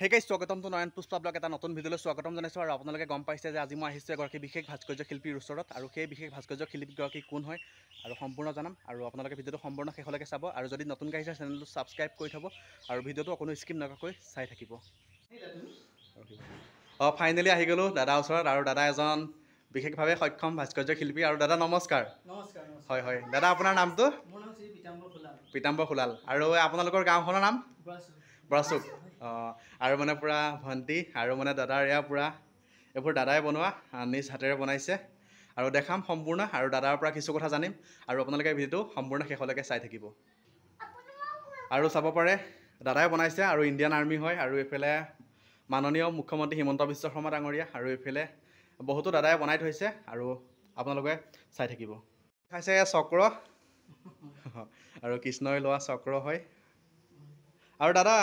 Hey guys, স্বাগতম two নয়ন Pushpa blog. এটা নতুন ভিডিঅ'লৈ স্বাগতম জনাইছোঁ। আৰু আপোনালোকে গম পাইছে যে আজি মই আহিছোঁ এগৰাকী বিশেষ ভাস্কৰ্য শিল্পীৰ ওচৰত। আৰু সেই বিশেষ ভাস্কৰ্য শিল্পীগৰাকী কোন হয় আৰু সম্পূৰ্ণ জনাম। আৰু আপোনালোকে ভিডিঅ'টো সম্পূৰ্ণ শেষলৈকে চাব। আৰু যদি নতুনকৈ আহিছে, চেনেলটো ছাবস্ক্ৰাইব কৰি থ'ব আৰু ভিডিঅ'টো অকণো স্কিপ নকৰাকৈ চাই থাকিব। অঁ, ফাইনেলি আহি গ'লোঁ দাদাৰ ওচৰত। আৰু দাদা এজন বিশেষভাৱে সক্ষম ভাস্কৰ্য শিল্পী। আৰু দাদা, নমস্কাৰ। নমস্কাৰ। হয় হয়, দাদা, আপোনাৰ নামটো? মোৰ নাম শ্ৰী পীতাম্বৰ খোলাল। পীতাম্বৰ খোলাল। আৰু আপোনালোকৰ গাঁওখনৰ নাম? বৰাচুক। অঁ, আৰু মানে পূৰা ভণ্টি আৰু মানে দাদাৰ এয়া পূৰা এইবোৰ দাদাই বনোৱা, নিজ হাতেৰে বনাইছে। আৰু দেখাম সম্পূৰ্ণ আৰু দাদাৰ পৰা কিছু কথা জানিম। আৰু আপোনালোকে ভিডিঅ'টো সম্পূৰ্ণ শেষলৈকে চাই থাকিব। আৰু চাব পাৰে, দাদাই বনাইছে। আৰু ইণ্ডিয়ান আৰ্মি হয়। আৰু এইফালে মাননীয় মুখ্যমন্ত্ৰী হিমন্ত বিশ্ব শৰ্মা ডাঙৰীয়া। আৰু এইফালে বহুতো দাদাই বনাই থৈছে আৰু আপোনালোকে চাই থাকিব। খাইছে চক্ৰ আৰু কৃষ্ণই লোৱা চক্ৰ হয়। আৰু দাদা,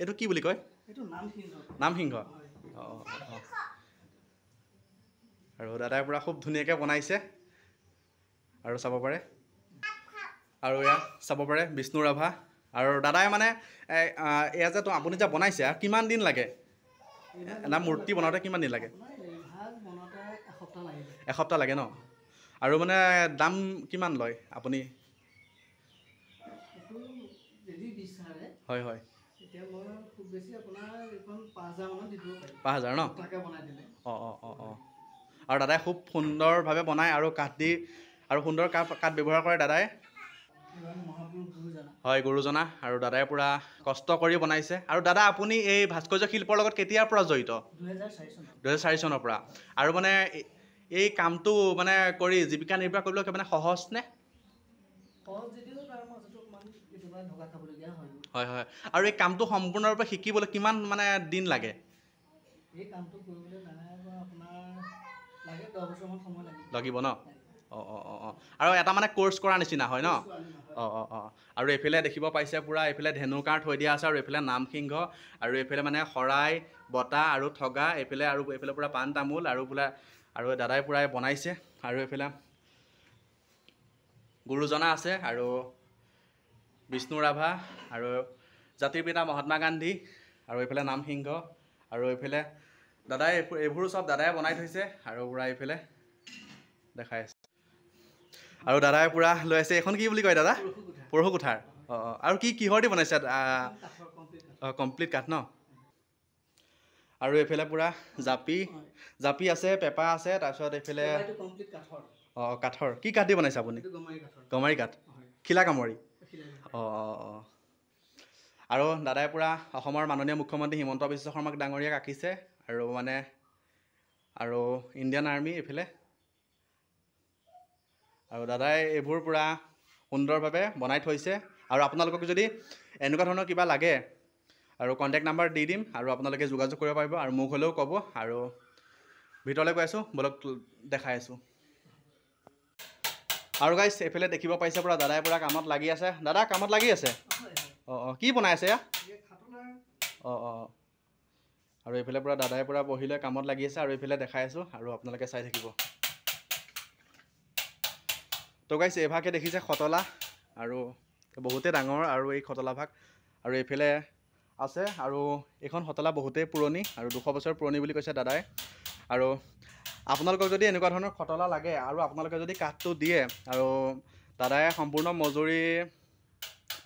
এইটো কি বুলি কয়? এইটো নামসিংহ। নামসিংহ। অঁ অঁ। আৰু দাদাই পূৰা খুব ধুনীয়াকৈ বনাইছে। আৰু চাব পাৰে, আৰু এয়া চাব পাৰে বিষ্ণু ৰাভা। আৰু দাদাই মানে এয়া যে আপুনি যে বনাইছে, কিমান দিন লাগে এটা মূৰ্তি বনাওঁতে? কিমান দিন লাগে? এসপ্তাহ লাগে ন? আৰু মানে দাম কিমান লয় আপুনি? হয় হয়, 5000 ন? অঁ অঁ অঁ অঁ। আৰু দাদাই খুব সুন্দৰভাৱে বনায় আৰু কাঠ দি আৰু সুন্দৰ কাঠ কাঠ ব্যৱহাৰ কৰে দাদাই। হয়, গুৰুজনা। আৰু দাদাই পূৰা কষ্ট কৰি বনাইছে। আৰু দাদা, আপুনি এই ভাস্কৰ্য শিল্পৰ লগত কেতিয়াৰ পৰা জড়িত? 2004 চনৰ পৰা। আৰু মানে এই কামটো মানে কৰি জীৱিকা নিৰ্বাহ কৰিবলৈ মানে সহজ নে? হয় হয়। আৰু এই কামটো সম্পূৰ্ণৰূপে শিকিবলৈ কিমান মানে দিন লাগে? লাগিব ন? অঁ অঁ অঁ অঁ। আৰু এটা মানে কোৰ্চ কৰা নিচিনা হয় ন? অঁ অঁ অঁ। আৰু এইফালে দেখিব পাইছে, পূৰা এইফালে ধেনু কাঁড় থৈ দিয়া আছে। আৰু এইফালে নামসিংহ আৰু এইফালে মানে শৰাই বটা আৰু ঠগা এইফালে। আৰু এইফালে পূৰা পাণ তামোল আৰু বোলে আৰু দাদাই পূৰা বনাইছে। আৰু এইফালে গুৰুজনা আছে আৰু বিষ্ণু ৰাভা আৰু জাতিৰ পিতা মহাত্মা গান্ধী আৰু এইফালে নামসিংহ। আৰু এইফালে দাদাই এইবোৰো চব দাদাই বনাই থৈছে। আৰু পূৰা এইফালে দেখাই আছে। আৰু দাদাই পূৰা লৈ আছে। এইখন কি বুলি কয় দাদা? পৰশু কোঠাৰ। অঁ অঁ। আৰু কি কিহৰ দি বনাইছে? অঁ, কমপ্লিট কাঠ ন? আৰু এইফালে পূৰা জাপি জাপি আছে, পেঁপা আছে। তাৰপিছত এইফালে অঁ, কাঠৰ। কি কাঠ দি বনাইছে আপুনি? গমাৰি কাঠ, খিলা কামৰি। অঁ অঁ অঁ। আৰু দাদাই পূৰা অসমৰ মাননীয় মুখ্যমন্ত্ৰী হিমন্ত বিশ্ব শৰ্মাক ডাঙৰীয়াক আঁকিছে। আৰু মানে আৰু ইণ্ডিয়ান আৰ্মি এইফালে। আৰু দাদাই এইবোৰ পূৰা সুন্দৰভাৱে বনাই থৈছে। আৰু আপোনালোকক যদি এনেকুৱা ধৰণৰ কিবা লাগে আৰু কণ্টেক্ট নাম্বাৰ দি দিম আৰু আপোনালোকে যোগাযোগ কৰিব পাৰিব। আৰু মোক হ'লেও ক'ব। আৰু ভিতৰলৈ গৈ আছোঁ, ব'লক দেখাই আছোঁ। আৰু গাইছ, এইফালে দেখিব পাইছে, পূৰা দাদাই পূৰা কামত লাগি আছে। দাদা, কামত লাগি আছে? অঁ অঁ। কি বনাই আছে? অঁ অঁ। আৰু এইফালে পূৰা দাদাই পূৰা বহি লৈ কামত লাগি আছে। আৰু এইফালে দেখাই আছোঁ আৰু আপোনালোকে চাই থাকিব। তো গাইছ, এইভাগে দেখিছে খতলা আৰু বহুতেই ডাঙৰ। আৰু এই খতলা ভাগ আৰু এইফালে আছে। আৰু এইখন খতলা বহুতেই পুৰণি আৰু 200 বছৰ পুৰণি বুলি কৈছে দাদাই। আৰু আপোনালোকক যদি এনেকুৱা ধৰণৰ খতলা লাগে আৰু আপোনালোকে যদি কাঠটো দিয়ে, আৰু দাদাই সম্পূৰ্ণ মজুৰি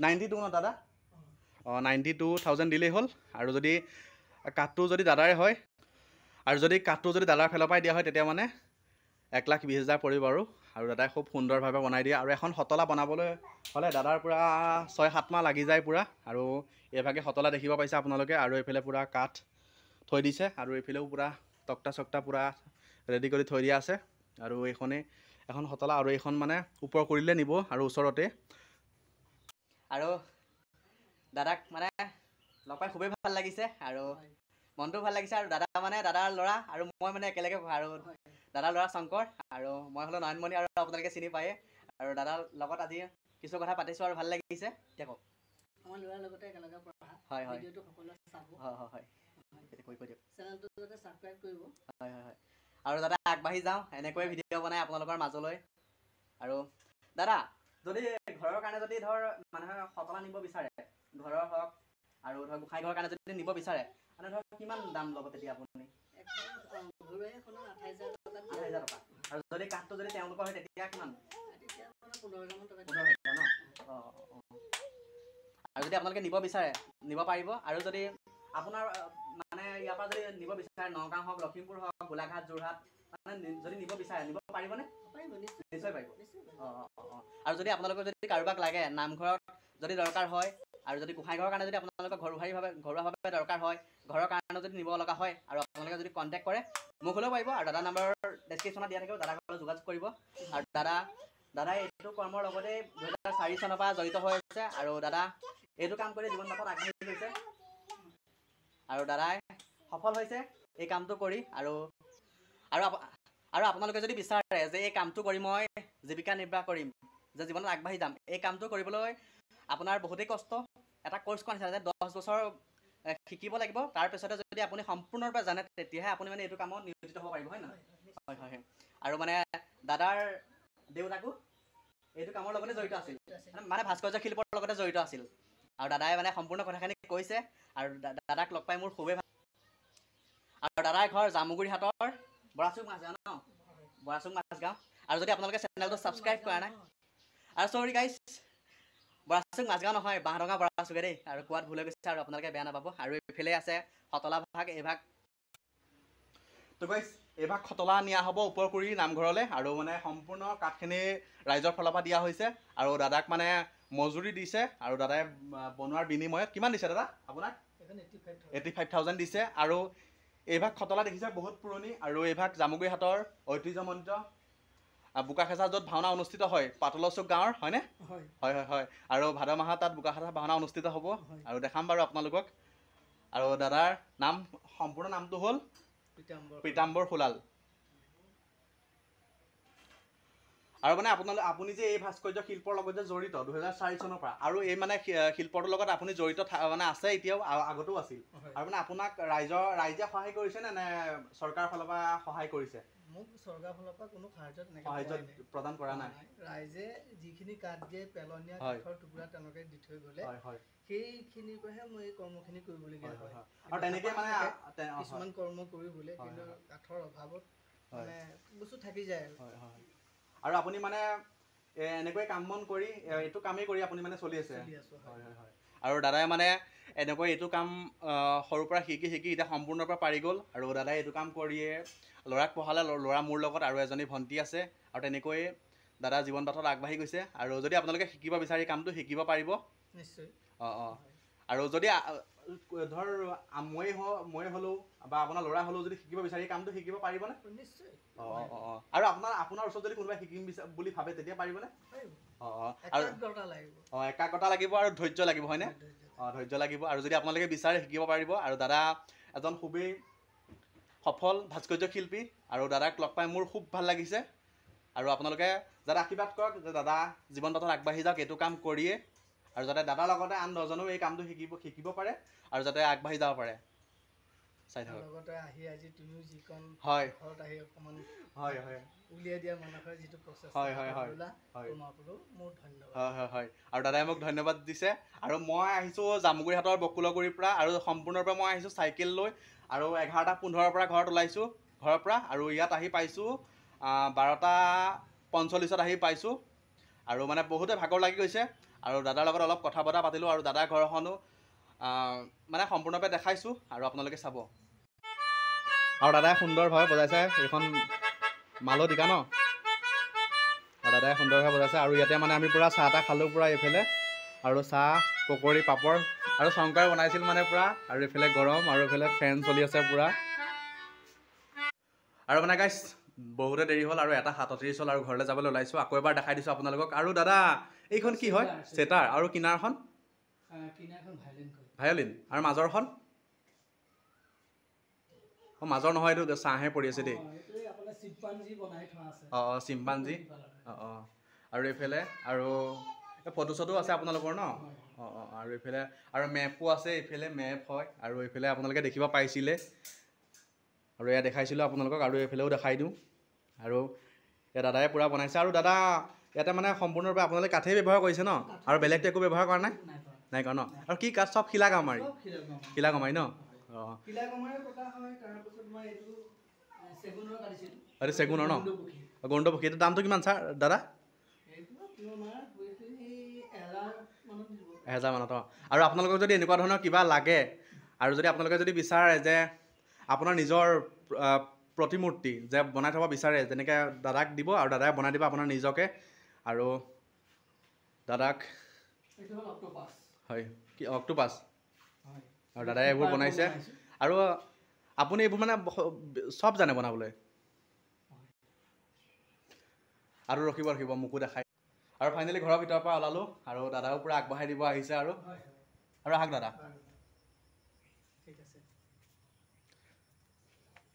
92 ন দাদা? অঁ, 92,000 দিলেই হ'ল। আৰু যদি কাঠটো যদি দাদাৰে হয় আৰু যদি কাঠটো যদি দাদাৰ ফালৰ পৰাই দিয়া হয়, তেতিয়া মানে 1,20,000 পৰিব। আৰু দাদাই খুব সুন্দৰভাৱে বনাই দিয়ে। আৰু এখন সতলা বনাবলৈ হ'লে দাদাৰ পূৰা 6-7 মাহ লাগি যায় পূৰা। আৰু এইভাগে সতলা দেখিব পাইছে আপোনালোকে। আৰু এইফালে পূৰা কাঠ থৈ দিছে। আৰু এইফালেও পূৰা তক্তা চক্তা পূৰা ৰেডি কৰি থৈ দিয়া আছে। আৰু এইখনেই এখন সতলা। আৰু এইখন মানে ওপৰ কৰিলে নিব আৰু ওচৰতে। আৰু দাদাক মানে লগ পাই খুবেই ভাল লাগিছে আৰু মনটো ভাল লাগিছে। আৰু দাদা মানে দাদাৰ ল'ৰা আৰু মই মানে একেলগে। আৰু দাদাৰ ল'ৰা শংকৰ আৰু মই হ'লো নয়নমণি। আৰু আপোনালোকে চিনি পায়ে। আৰু দাদাৰ লগত আজি কিছু কথা পাতিছোঁ আৰু ভাল লাগিছে। এতিয়া কওক। আমাৰ ল'ৰাৰ লগতে একেলগে পঢ়া। হয় হয়। ভিডিঅ'টো সকলোৱে চাব। হয় হয় হয়, কৈ কৈ দিয়ক। চেনেলটো যাতে ছাবস্ক্ৰাইব কৰিব। হয় হয় হয়। আৰু দাদা, আগবাঢ়ি যাওঁ এনেকৈ ভিডিঅ' বনাই আপোনালোকৰ মাজলৈ। আৰু দাদা, যদি ঘৰৰ কাৰণে যদি ধৰ মানুহে সতলা নিব বিচাৰে, ঘৰৰ হওক আৰু ধৰক গোঁসাই ঘৰৰ কাৰণে যদি নিব বিচাৰে মানে ধৰক কিমান দাম ল'ব তেতিয়া আপুনি? 28,000 টকা। আৰু যদি কাঠটো যদি তেওঁলোকৰ হয় তেতিয়া কিমান? 15,000 ন? অঁ অঁ। আৰু যদি আপোনালোকে নিব বিচাৰে নিব পাৰিব। আৰু যদি আপোনাৰ মানে ইয়াৰ পৰা যদি নিব বিচাৰে নগাঁও হওক, লখিমপুৰ হওক, গোলাঘাট, যোৰহাট মানে যদি নিব বিচাৰে নিব পাৰিবনে? নিশ্চয় পাৰিব। অঁ অঁ অঁ। আৰু যদি আপোনালোকৰ যদি কাৰোবাক লাগে নামঘৰত যদি দৰকাৰ হয়, আৰু যদি গোঁসাই ঘৰৰ কাৰণে যদি আপোনালোকৰ ঘৰুৱাভাৱে দৰকাৰ হয়, ঘৰৰ কাৰণে যদি নিব লগা হয় আৰু আপোনালোকে যদি কণ্টেক্ট কৰে মোক হ'লেও পাৰিব। আৰু দাদা নাম্বাৰ ডেছক্ৰিপশ্যনত দিয়া থাকিব, দাদাৰ ঘৰত যোগাযোগ কৰিব। আৰু দাদাই এইটো কৰ্মৰ লগতে 2004 চনৰ পৰা জড়িত হৈ আছে আৰু দাদা এইটো কাম কৰি জীৱন বাটত আগবাঢ়ি গৈছে আৰু দাদাই সফল হৈছে এই কামটো কৰি। আৰু আৰু আৰু আপোনালোকে যদি বিচাৰে যে এই কামটো কৰি মই জীৱিকা নিৰ্বাহ কৰিম, যে জীৱনত আগবাঢ়ি যাম, এই কামটো কৰিবলৈ আপোনাৰ বহুতেই কষ্ট। এটা কৰ্চ কৰা নিচিনা যে 10 বছৰ শিকিব লাগিব, তাৰপিছতে যদি আপুনি সম্পূৰ্ণৰূপে জানে তেতিয়াহে আপুনি মানে এইটো কামত নিয়োজিত হ'ব পাৰিব, হয় নহয়? হয় হয় হয়। আৰু মানে দাদাৰ দেউতাকো এইটো কামৰ লগতে জড়িত আছিল, মানে ভাস্কৰ্য শিল্পৰ লগতে জড়িত আছিল। আৰু দাদাই মানে সম্পূৰ্ণ কথাখিনি কৈছে আৰু দাদাক লগ পাই মোৰ খুবেই ভাল। আৰু দাদাৰ ঘৰ জামুগুৰিহাটৰ বৰাচুক মাজগাঁও ন? বৰাচুক মাজগাঁও। আৰু যদি আপোনালোকে চেনেলটো ছাবস্ক্ৰাইব কৰা নাই, আৰু চৰি গাইছ, বৰাচুক মাজগাঁও নহয়, বাঁহডঙা বৰাচুকে দেই, আৰু কোৱাত ভুল হৈ গৈছে আৰু আপোনালোকে বেয়া নাপাব। আৰু এইফালে আছে খতলা ভাগ, এইভাগ তো গাইছ এইভাগ খতলা নিয়া হ'ব ওপৰকুৰি নামঘৰলৈ। আৰু মানে সম্পূৰ্ণ কাঠখিনি ৰাইজৰ ফালৰ পৰা দিয়া হৈছে আৰু দাদাক মানে মজুৰি দিছে। আৰু দাদাই বনোৱাৰ বিনিময়ত কিমান দিছে দাদা আপোনাক? 85,000 দিছে। আৰু এইভাগ খতলা দেখিছে বহুত পুৰণি আৰু এইভাগ জামুগুৰিহাটৰ ঐতিহ্যমণ্ডিত বোকাখেচা য'ত ভাওনা অনুষ্ঠিত হয়, পাতলচুক গাঁৱৰ, হয়নে? হয় হয় হয়। আৰু ভাদ মাহত তাত বোকাখেচা ভাওনা অনুষ্ঠিত হ'ব আৰু দেখাম বাৰু আপোনালোকক। আৰু দাদাৰ নাম, সম্পূৰ্ণ নামটো হ'ল পীতাম্বৰ সোলাল। আৰু মানে আপুনি যে এই ভাস্কৰ্য শিল্পৰ লগত যে জড়িত 2004 চনৰ পৰা, আৰু এই মানে শিল্পটোৰ লগত আপুনি জড়িত মানে আছে এতিয়াও, আগতেও আছিল। আৰু মানে আপোনাক ৰাইজে সহায় কৰিছে নে চৰকাৰৰ ফালৰ পৰা সহায় কৰিছে? মোক চৰকাৰৰ ফালৰ পৰা কোনো সাহায্য প্ৰদান কৰা নাই। ৰাইজে যিখিনি কাঠ দিয়ে, পেলনীয়া কাঠৰ টুকুৰা তেওঁলোকে দি থৈ গ'লে সেইখিনিৰ পৰাহে মই এই কৰ্মখিনি কৰিবলগীয়া হয়। আৰু তেনেকৈ মানে কিছুমান কৰ্ম কৰিবলৈ, কিন্তু কাঠৰ অভাৱত মানে বস্তু থাকি যায়। হয় হয়। আৰু আপুনি মানে এনেকৈ কাম বন কৰি এইটো কামেই কৰি আপুনি মানে চলি আছে? হয় হয় হয়। আৰু দাদাই মানে এনেকৈ এইটো কাম সৰুৰ পৰা শিকি শিকি এতিয়া সম্পূৰ্ণৰ পৰা পাৰি গ'ল। আৰু দাদাই এইটো কাম কৰিয়ে ল'ৰাক পঢ়ালে, ল'ৰা মোৰ লগত আৰু এজনী ভণ্টি আছে। আৰু তেনেকৈয়ে দাদা জীৱন বাটত আগবাঢ়ি গৈছে। আৰু যদি আপোনালোকে শিকিব বিচাৰি কামটো শিকিব পাৰিব নিশ্চয়। অঁ অঁ। আৰু যদি ধৰ ময়ে হ'লেও বা আপোনাৰ ল'ৰা হ'লেও যদি শিকিব বিচাৰি কামটো শিকিব পাৰিবনে? নিশ্চয়। অঁ অঁ অঁ। আৰু আপোনাৰ ওচৰত যদি কোনোবাই শিকিম বুলি ভাবে তেতিয়া পাৰিবনে? অঁ অঁ। আৰু অঁ, একাগ্ৰতা লাগিব আৰু ধৈৰ্য লাগিব, হয়নে? অঁ, ধৈৰ্য লাগিব। আৰু যদি আপোনালোকে বিচাৰে শিকিব পাৰিব। আৰু দাদা এজন খুবেই সফল ভাস্কৰ্য শিল্পী আৰু দাদাক লগ পাই মোৰ খুব ভাল লাগিছে। আৰু আপোনালোকে যাতে আশীৰ্বাদ কৰক যে দাদা জীৱন বাটত আগবাঢ়ি যাওক এইটো কাম কৰিয়ে, আৰু যাতে দাদাৰ লগতে আন 10জনেও এই কামটো শিকিব পাৰে আৰু যাতে আগবাঢ়ি যাব পাৰে। চাই থাকক। লগতে আহি আজি তুমিও যিকণ হয় ঘৰত আহি অকণমান হয় হয় উলিয়াই দিয়া মানসৰ যিটো প্ৰচেষ্টা হয় হয় হয় তোমাকো মোৰ ধন্যবাদ। হয় হয় হয়। আৰু দাদাই মোক ধন্যবাদ দিছে। আৰু মই আহিছোঁ জামুগুৰিহাটৰ বকুলগুৰিৰ পৰা আৰু সম্পূৰ্ণৰ পৰা মই আহিছোঁ চাইকেল লৈ। আৰু 11:15 পৰা ঘৰত ওলাইছোঁ ঘৰৰ পৰা আৰু ইয়াত আহি পাইছোঁ 12:45 আহি পাইছোঁ। আৰু মানে বহুতে ভাগৰ লাগি গৈছে। আৰু দাদাৰ লগত অলপ কথা বতৰা পাতিলোঁ আৰু দাদাৰ ঘৰখনো মানে সম্পূৰ্ণৰূপে দেখাইছোঁ আৰু আপোনালোকে চাব। আৰু দাদাই সুন্দৰভাৱে বজাইছে এইখন মালতিকা ন, আৰু দাদাই সুন্দৰভাৱে বজাইছে। আৰু ইয়াতে মানে আমি পূৰা চাহ তাহ খালোঁ পূৰা এইফালে, আৰু চাহ পকৰি পাপৰ আৰু শংকৰে বনাইছিল মানে পূৰা। আৰু এইফালে গৰম আৰু এইফালে ফেন চলি আছে পূৰা। আৰু মানে গাইছ বহুতে দেৰি হ'ল আৰু 1:37 হ'ল আৰু ঘৰলৈ যাবলৈ ওলাইছোঁ। আকৌ এবাৰ দেখাই দিছোঁ আপোনালোকক। আৰু দাদা এইখন কি হয়? চেতাৰ। আৰু কিনাৰখন? ভায়লিন। আৰু মাজৰখন? অঁ, মাজৰ নহয়, এইটো চাহহে পৰি আছে দেই। অঁ অঁ, চিম্পাঞ্জী। অঁ অঁ। আৰু এইফালে আৰু ফটো চটো আছে আপোনালোকৰ ন? অঁ অঁ। আৰু এইফালে আৰু মেপো আছে, এইফালে মেপ হয়। আৰু এইফালে আপোনালোকে দেখিব পাইছিলে আৰু এয়া দেখাইছিলোঁ আপোনালোকক। আৰু এইফালেও দেখাই দিওঁ। আৰু এয়া দাদাই পূৰা বনাইছে। আৰু দাদা ইয়াতে মানে সম্পূৰ্ণৰূপে আপোনালোকে কাঠেই ব্যৱহাৰ কৰিছে ন? আৰু বেলেগটো একো ব্যৱহাৰ কৰা নাই? নাই কৰা ন? আৰু কি কাঠ? চব শিলা গামাৰি। শিলা গামাৰি ন? অঁ, এইটো চেগুনৰ ন? গৰুণ্ড পক্ষী। এইটো দামটো কিমান ছাৰ দাদা? 1000 মানত। অঁ, আৰু আপোনালোকক যদি এনেকুৱা ধৰণৰ কিবা লাগে আৰু যদি আপোনালোকে যদি বিচাৰে যে আপোনাৰ নিজৰ প্ৰতিমূৰ্তি যে বনাই থ'ব বিচাৰে, যেনেকৈ দাদাক দিব আৰু দাদাই বনাই দিব আপোনাৰ নিজকে। আৰু দাদাক হয় কি অক্টোপাছ, আৰু দাদাই এইবোৰ বনাইছে। আৰু আপুনি এইবোৰ মানে চব জানে বনাবলৈ? আৰু ৰখিব ৰখিব, মোকো দেখাই। আৰু ফাইনেলি ঘৰৰ ভিতৰৰ পৰা ওলালোঁ আৰু দাদাও পূৰা আগবঢ়াই দিব আহিছে। আৰু আৰু আহক দাদা। ঠিক আছে,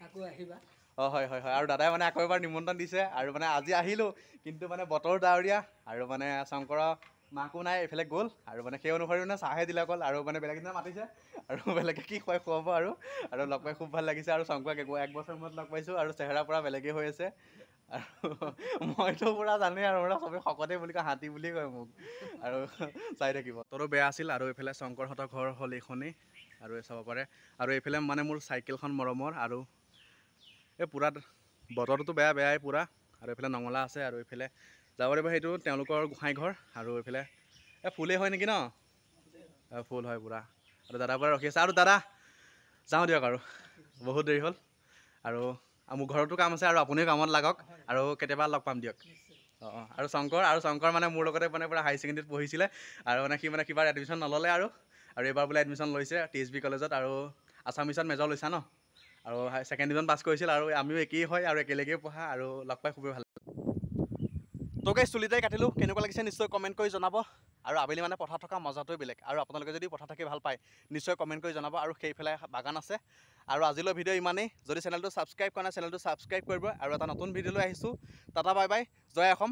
আকৌ আহিবা। অঁ, হয় হয় হয়। আৰু দাদাই মানে আকৌ এবাৰ নিমন্ত্ৰণ দিছে আৰু মানে আজি আহিলোঁ, কিন্তু মানে বতৰ ডাৱৰীয়া আৰু মানে শংকৰৰ মাকো নাই, এইফালে গ'ল। আৰু মানে সেই অনুসৰি মানে চাহে দিলে অকল, আৰু মানে বেলেগ দিনা মাতিছে আৰু বেলেগে কি খুৱাই খুৱাব। আৰু আৰু লগ পাই খুব ভাল লাগিছে। আৰু শংকৰক এক বছৰ মূৰত লগ পাইছোঁ আৰু চেহেৰা পূৰা বেলেগেই হৈ আছে। আৰু মইতো পূৰা জানেই আৰু মানে চবেই শকতেই বুলি কয়, হাতী বুলি কয় মোক। আৰু চাই থাকিব। বতৰো বেয়া আছিল। আৰু এইফালে শংকৰহঁতৰ ঘৰ হ'ল এইখনেই, আৰু এই চাব পাৰে। আৰু এইফালে মানে মোৰ চাইকেলখন মৰমৰ। আৰু এই পূৰা বতৰটোতো বেয়া বেয়াই পূৰা। আৰু এইফালে নঙলা আছে, আৰু এইফালে যাব লাগিব, সেইটো তেওঁলোকৰ গোঁসাই ঘৰ। আৰু এইফালে এই ফুলেই হয় নেকি ন? ফুল হয় পূৰা। আৰু দাদাৰ পৰা ৰখি আছে। আৰু দাদা যাওঁ দিয়ক, আৰু বহুত দেৰি হ'ল আৰু মোৰ ঘৰতো কাম আছে, আৰু আপুনিও কামত লাগক, আৰু কেতিয়াবা লগ পাম দিয়ক। অঁ অঁ। আৰু শংকৰ, আৰু শংকৰ মানে মোৰ লগতে মানে পূৰা হাই ছেকেণ্ডেৰীত পঢ়িছিলে, আৰু মানে সি মানে কিবা এডমিশ্যন নল'লে, আৰু আৰু এইবাৰ বোলে এডমিশ্যন লৈছে THB কলেজত, আৰু আছামিছত মেজৰ লৈছা ন? আৰু ছেকেণ্ড ডিভিজন পাছ কৰিছিল। আৰু আমিও একেই হয় আৰু একেলগেই পঢ়া, আৰু লগ পাই খুবেই ভাল। তো গাইজ, চুলিটাই কাটিলোঁ, কেনেকুৱা লাগিছে নিশ্চয় কমেণ্ট কৰি জনাব। আৰু আবেলি মানে পথাৰত থকা মজাটোৱে বেলেগ। আৰু আপোনালোকে যদি পথাৰত থাকি ভাল পায় নিশ্চয় কমেণ্ট কৰি জনাব। আৰু সেইফালে বাগান আছে। আৰু আজিলৈ ভিডিঅ' ইমানেই। যদি চেনেলটো ছাবস্ক্ৰাইব কৰা নাই, চেনেলটো ছাবস্ক্ৰাইব কৰিব। আৰু এটা নতুন ভিডিঅ' লৈ আহিছোঁ। টাটা, বাই বাই, জয় অসম।